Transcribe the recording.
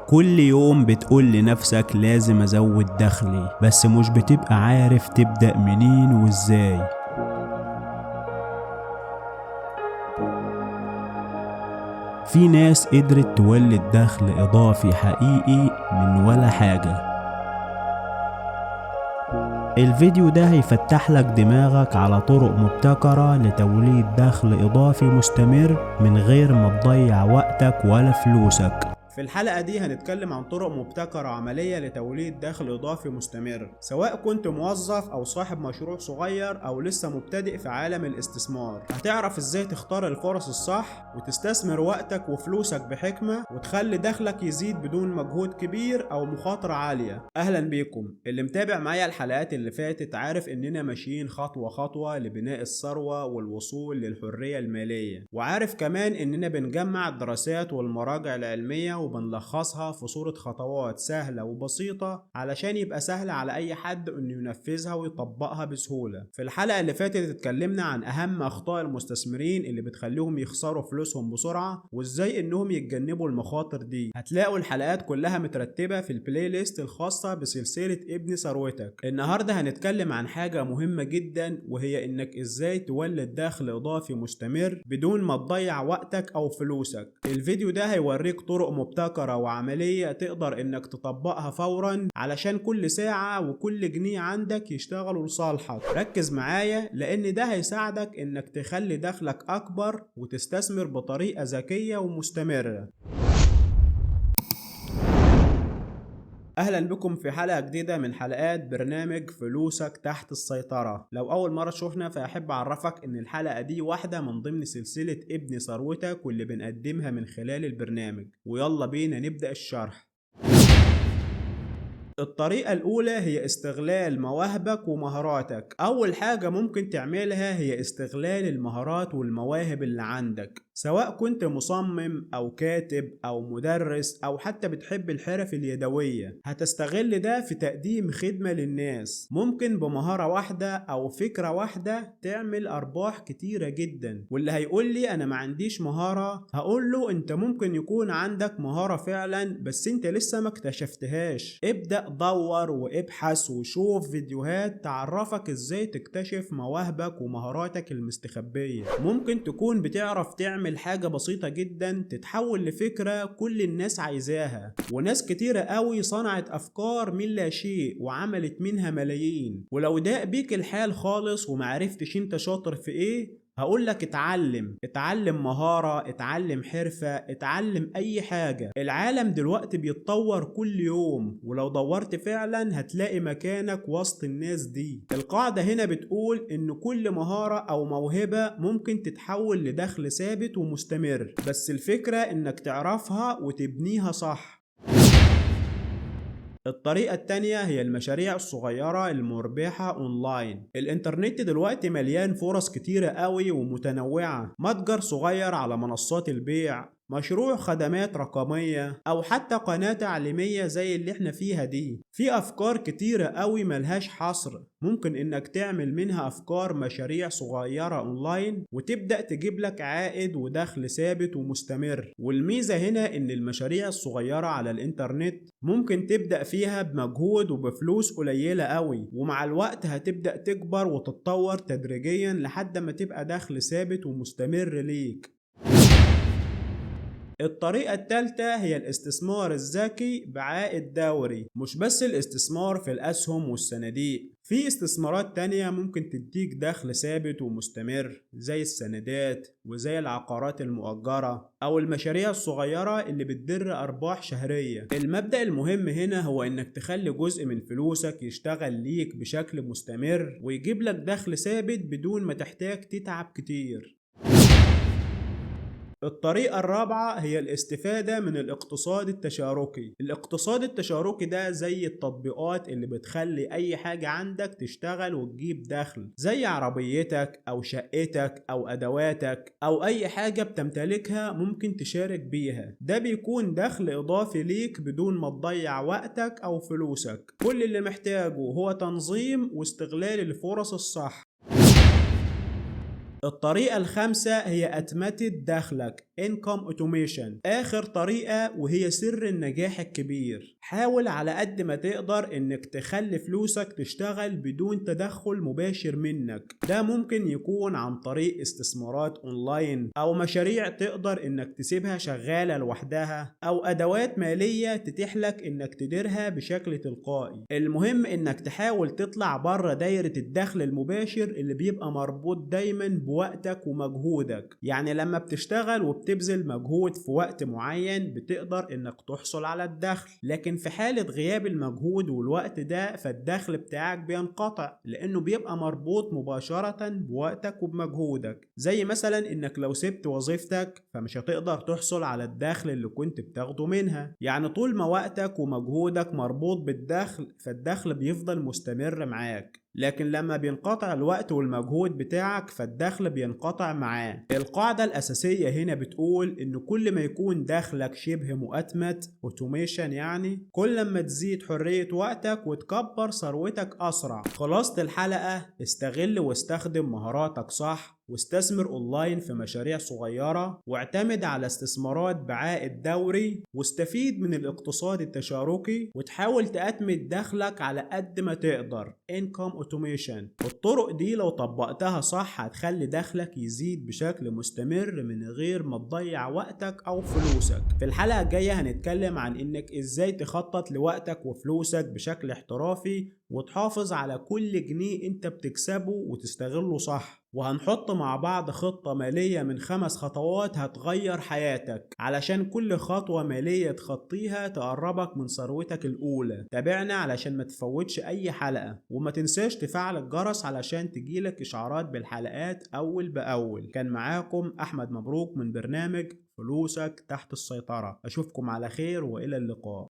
كل يوم بتقول لنفسك لازم ازود دخلي، بس مش بتبقى عارف تبدأ منين وازاي. في ناس قدرت تولد دخل اضافي حقيقي من ولا حاجة. الفيديو ده هيفتح لك دماغك على طرق مبتكرة لتوليد دخل اضافي مستمر من غير ما تضيع وقتك ولا فلوسك. في الحلقة دي هنتكلم عن طرق مبتكرة عملية لتوليد دخل إضافي مستمر، سواء كنت موظف أو صاحب مشروع صغير أو لسه مبتدئ في عالم الاستثمار. هتعرف إزاي تختار الفرص الصح وتستثمر وقتك وفلوسك بحكمة وتخلي دخلك يزيد بدون مجهود كبير أو مخاطرة عالية. أهلا بيكم. اللي متابع معايا الحلقات اللي فاتت عارف إننا ماشيين خطوة خطوة لبناء الثروة والوصول للحرية المالية، وعارف كمان إننا بنجمع الدراسات والمراجع العلمية وبنلخصها في صورة خطوات سهلة وبسيطة علشان يبقى سهل على أي حد إنه ينفذها ويطبقها بسهولة. في الحلقة اللي فاتت اتكلمنا عن أهم أخطاء المستثمرين اللي بتخليهم يخسروا فلوسهم بسرعة وإزاي إنهم يتجنبوا المخاطر دي. هتلاقوا الحلقات كلها مترتبة في ال playlist الخاصة بسلسلة ابن ثروتك. النهاردة هنتكلم عن حاجة مهمة جدا، وهي إنك إزاي تولد دخل إضافي مستمر بدون ما تضيع وقتك أو فلوسك. الفيديو ده هيوريك طرق مبتكرة وعملية تقدر انك تطبقها فورا علشان كل ساعة وكل جنيه عندك يشتغلوا لصالحك. ركز معايا لان ده هيساعدك انك تخلي دخلك اكبر وتستثمر بطريقة ذكية ومستمرة. اهلا بكم في حلقة جديدة من حلقات برنامج فلوسك تحت السيطرة. لو اول مرة تشوفنا فاحب اعرفك ان الحلقة دي واحدة من ضمن سلسلة ابن ثروتك واللي بنقدمها من خلال البرنامج، ويلا بينا نبدأ الشرح. الطريقة الأولى هي استغلال مواهبك ومهاراتك. أول حاجة ممكن تعملها هي استغلال المهارات والمواهب اللي عندك، سواء كنت مصمم أو كاتب أو مدرس أو حتى بتحب الحرف اليدوية. هتستغل ده في تقديم خدمة للناس. ممكن بمهارة واحدة أو فكرة واحدة تعمل أرباح كتيرة جدا. واللي هيقول لي أنا ما عنديش مهارة، هقول له أنت ممكن يكون عندك مهارة فعلا بس أنت لسه ما اكتشفتهاش. ابدأ دور وابحث وشوف فيديوهات تعرفك ازاي تكتشف مواهبك ومهاراتك المستخبية. ممكن تكون بتعرف تعمل حاجة بسيطة جدا تتحول لفكرة كل الناس عايزاها، وناس كتيرة قوي صنعت افكار من لا شيء وعملت منها ملايين. ولو ضاق بيك الحال خالص ومعرفتش انت شاطر في ايه، هقولك اتعلم، اتعلم مهارة، اتعلم حرفة، اتعلم اي حاجة. العالم دلوقتي بيتطور كل يوم، ولو دورت فعلا هتلاقي مكانك وسط الناس دي. القاعدة هنا بتقول ان كل مهارة او موهبة ممكن تتحول لدخل ثابت ومستمر، بس الفكرة انك تعرفها وتبنيها صح. الطريقة التانية هي المشاريع الصغيرة المربحة اونلاين. الانترنت دلوقتي مليان فرص كتيرة قوي ومتنوعة. متجر صغير على منصات البيع، مشروع خدمات رقمية، أو حتى قناة تعليمية زي اللي احنا فيها دي. في أفكار كتيرة قوي ملهاش حصر، ممكن إنك تعمل منها أفكار مشاريع صغيرة أونلاين وتبدأ تجيب لك عائد ودخل ثابت ومستمر. والميزة هنا إن المشاريع الصغيرة على الإنترنت ممكن تبدأ فيها بمجهود وبفلوس قليلة قوي، ومع الوقت هتبدأ تكبر وتتطور تدريجيا لحد ما تبقى دخل ثابت ومستمر ليك. الطريقة الثالثة هي الاستثمار الذكي بعائد دوري. مش بس الاستثمار في الأسهم والصناديق، في استثمارات تانية ممكن تديك دخل ثابت ومستمر زي السندات وزي العقارات المؤجرة أو المشاريع الصغيرة اللي بتدر أرباح شهرية. المبدأ المهم هنا هو إنك تخلي جزء من فلوسك يشتغل ليك بشكل مستمر ويجيب لك دخل ثابت بدون ما تحتاج تتعب كتير. الطريقة الرابعة هي الاستفادة من الاقتصاد التشاركي. الاقتصاد التشاركي ده زي التطبيقات اللي بتخلي أي حاجة عندك تشتغل وتجيب دخل، زي عربيتك أو شقتك أو أدواتك أو أي حاجة بتمتلكها ممكن تشارك بيها. ده بيكون دخل إضافي ليك بدون ما تضيع وقتك أو فلوسك. كل اللي محتاجه هو تنظيم واستغلال الفرص الصح. الطريقة الخامسة هي أتمتة دخلك. Income Automation. آخر طريقة وهي سر النجاح الكبير، حاول على قد ما تقدر انك تخلي فلوسك تشتغل بدون تدخل مباشر منك. ده ممكن يكون عن طريق استثمارات اونلاين، او مشاريع تقدر انك تسيبها شغالة لوحدها، او ادوات مالية تتيح لك انك تديرها بشكل تلقائي. المهم انك تحاول تطلع بره دايرة الدخل المباشر اللي بيبقى مربوط دايما بوقتك ومجهودك. يعني لما بتشتغل وبتبذل مجهود في وقت معين بتقدر انك تحصل على الدخل، لكن في حالة غياب المجهود والوقت ده فالدخل بتاعك بينقطع، لانه بيبقى مربوط مباشرة بوقتك وبمجهودك. زي مثلا انك لو سبت وظيفتك فمش هتقدر تحصل على الدخل اللي كنت بتاخده منها. يعني طول ما وقتك ومجهودك مربوط بالدخل فالدخل بيفضل مستمر معاك، لكن لما بينقطع الوقت والمجهود بتاعك فالدخل بينقطع معاه. القاعدة الأساسية هنا بتقول إن كل ما يكون دخلك شبه مؤتمت automation، يعني كل ما تزيد حرية وقتك وتكبر ثروتك أسرع. خلاصة الحلقة، استغل واستخدم مهاراتك صح، واستثمر اونلاين في مشاريع صغيرة، واعتمد على استثمارات بعائد دوري، واستفيد من الاقتصاد التشاركي، وتحاول تأتمت دخلك على قد ما تقدر Income Automation. الطرق دي لو طبقتها صح هتخلي دخلك يزيد بشكل مستمر من غير ما تضيع وقتك أو فلوسك. في الحلقة الجاية هنتكلم عن إنك إزاي تخطط لوقتك وفلوسك بشكل احترافي، وتحافظ على كل جنيه انت بتكسبه وتستغله صح. وهنحط مع بعض خطة مالية من 5 خطوات هتغير حياتك، علشان كل خطوة مالية تخطيها تقربك من ثروتك الأولى. تابعنا علشان ما تفوتش أي حلقة، وما تنساش تفعل الجرس علشان تجيلك إشعارات بالحلقات أول بأول. كان معاكم أحمد مبروك من برنامج فلوسك تحت السيطرة. أشوفكم على خير وإلى اللقاء.